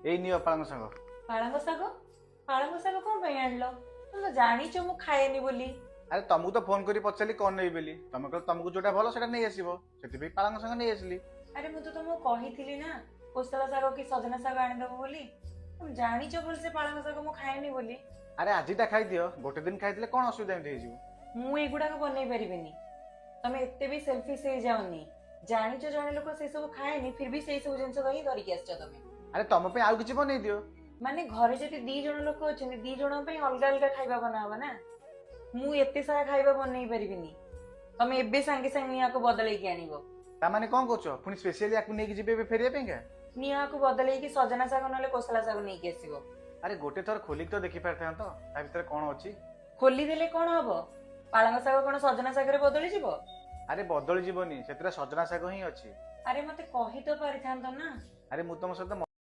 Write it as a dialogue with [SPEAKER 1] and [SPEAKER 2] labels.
[SPEAKER 1] ଏଇ ନିଅ ପାଳଙ୍ଗ ଶାଗ।
[SPEAKER 2] ପାଳଙ୍ଗ ଶାଗ? ପାଳଙ୍ଗ ଶାଗ କଣ ପାଇଁ ଆଣିଲ? ତମେ ତ ଜାଣିଛ ମୁଁ ଖାଏନି ବୋଲି।
[SPEAKER 1] ଆରେ, ତମକୁ ତ ଫୋନ କରି ପଚାରିଲି କଣ ନେବି ବୋଲି, ତମେ କହିଲ ତମକୁ ଯୋଉଟା ଭଲ ସେଇଟା ନେଇ ଆସିବ। ସେଥିପାଇଁ ପାଳଙ୍ଗ ଶାଗ ନେଇ ଆସିଲି।
[SPEAKER 2] ଆରେ, ମୁଁ ତ ତମକୁ କହିଥିଲି ନା କୋଶଳା ଶାଗ କି ସଜନା ଶାଗ ଆଣିଦବ ବୋଲି। ତମେ ଜାଣିଛ ଭଲସେ ପାଳଙ୍ଗ ଶାଗ ମୁଁ ଖାଏନି ବୋଲି।
[SPEAKER 1] ଆରେ, ଆଜିଟା ଖାଇଦିଅ। ଗୋଟେ ଦିନ ଖାଇଦେଲେ କଣ ଅସୁବିଧା ଏମିତି ହେଇଯିବ?
[SPEAKER 2] ମୁଁ ଏଗୁଡାକ ବନେଇ ପାରିବିନି। ତମେ ଏତେ ବି ସେଲଫିସ୍ ହେଇଯାଅନି। ଜାଣିଛ ଜଣେ ଲୋକ ସେ ସବୁ ଖାଏନି, ଫିର ବି ସେଇ ସବୁ ଜିନିଷ ହିଁ ଧରିକି ଆସିଛ ତମେ।
[SPEAKER 1] ଆରେ, ତମ ପାଇଁ ଆଉ କିଛି ବନେଇ ଦିଅ।
[SPEAKER 2] ମାନେ ଘରେ ଯଦି ଦି ଜଣ ଲୋକ ଅଛନ୍ତି, ଦି ଜଣଙ୍କ ପାଇଁ ଅଲଗା ଅଲଗା ଖାଇବା ବନା ହବ ନା? ମୁଁ ଏତେ ସାରା ଖାଇବା ବନେଇ ପାରିବିନି। ତମେ ଏବେ ସାଙ୍ଗେ ସାଙ୍ଗେ ନିଆକୁ ବଦଳେଇକି ଆଣିବ।
[SPEAKER 1] ତାମାନେ କଣ କହୁଛ? ପୁଣି ସ୍ପେଶିଆଲି ୟାକୁ ନେଇକି ଯିବେ ଏବେ ଫେରିବା ପାଇଁକା?
[SPEAKER 2] ନିଆକୁ ବଦଳେଇକି ସଜନା ଶାଗ ନହେଲେ କୋଶଳା ଶାଗ ନେଇକି ଆସିବ।
[SPEAKER 1] ଆରେ, ଗୋଟେ ଥର ଖୋଲିକି ତ ଦେଖି ପାରିଥାନ୍ତ ତା ଭିତରେ କଣ ଅଛି।
[SPEAKER 2] ଖୋଲିଦେଲେ କଣ ହବ? ପାଳଙ୍ଗ ଶାଗ କଣ ସଜନା ଶାଗରେ ବଦଳିଯିବ?
[SPEAKER 1] ଆରେ, ବଦଳି ଯିବନି, ସେଥିରେ ସଜନା ଶାଗ ହିଁ ଅଛି।
[SPEAKER 2] ଆରେ, ମତେ କହି ତ ପାରିଥାନ୍ତ ନା।
[SPEAKER 1] ଆରେ, ମୁଁ ତମ ସହିତ